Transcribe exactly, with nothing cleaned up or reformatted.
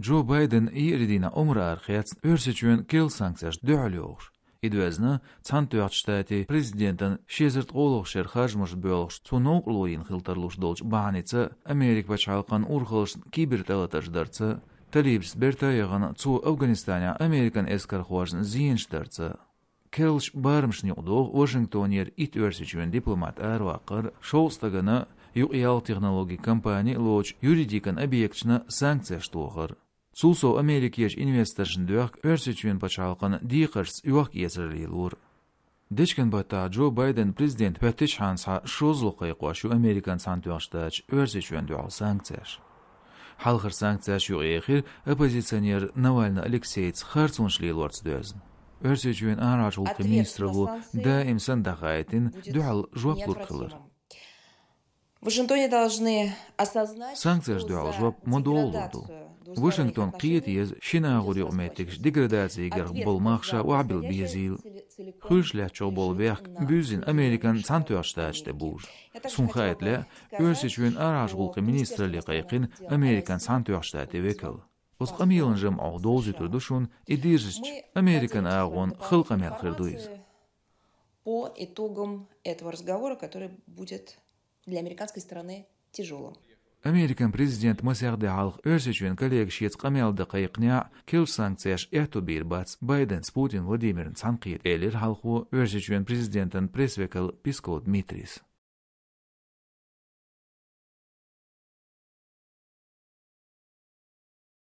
Джо Байден иэри дийнахь Ӏумран арахецна Оьрсийчоьнан керла санкцеш дуьхьал йохуш. И доьзна Цхьаьнатоьхначу Штатийн президентан ши эзар ткъолгӀачу шеран харжамаш боьлхуш, цо новкъарло йина хила тарлуш долчу бахьаница, Америкин пачхьалкхан урхаллашна кибертӀелатарш дарца, талибашца берта а яхана, цо Афганистанехь Американ эскархошна зенаш дарца. Керлачу барамашна юкъадоху Вашингтонера итт Оьрсийчоьнан дипломат араваккхар, шовзткъа стагана, юкъаялла технологийн компани а лоцучу юридикан объекташна санкцеш тохар. Цул сов Америкерчу инвесторшна доьхку Оьрсийчоьнан пачхьалкхан декхаршца йохка-эцар лелор. Дечкен баттахь Джо Байден президент хӀоьттичхьана схьа шозлагӀа кхайкхош ю Американ Цхьаьнатоьхначу Штаташа Оьрсийчоьнна дуьхьал санкцеш. Хьалхара санкцеш юкъаехира оппозиционер Навальный Алексейца харцонаш лелорца доьзна. Оьрсийчоьнан арахьарчу гӀуллакхийн министралло даим санна дӀахаийтина дуьхьал жоп лург хилар. В Вашингтоне должны осознать, санкцеш дуьхьал жоп ма догӀалур ду. Вашингтон кхета еза шина агӀор юкъаметтигаш деградацигара болу мах ша охьабилла безийла. Хуьлуш лаьттачух болу бехк буьззина Американ Цхьаьнатоьхначу Штаташ тӀе бужу. Суна хаийта лаьа, Оьрсийчоьнан арахьарчу гӀуллакхийн министралле кхайкхина Американ Цхьаьнатоьхначу Штатийн векал. Оцу къамелан жамӀо довзуьйтур ду шуна, и дирзича, Американ агӀонан хала къамел хир ду иза. По итогам этого разговора, который будет для американской страны тяжёлым. Американ президент масех де хьалха Оьрсийчоьнан коллега шеца къамел дан кхайкхинехь, керлачу санкцеш аьтто бийр бац Байденца Путин Владимирна цхьаьнакхета, элира хьалхо Оьрсийчоьнан президентан пресс-векал Песков Дмитрийс.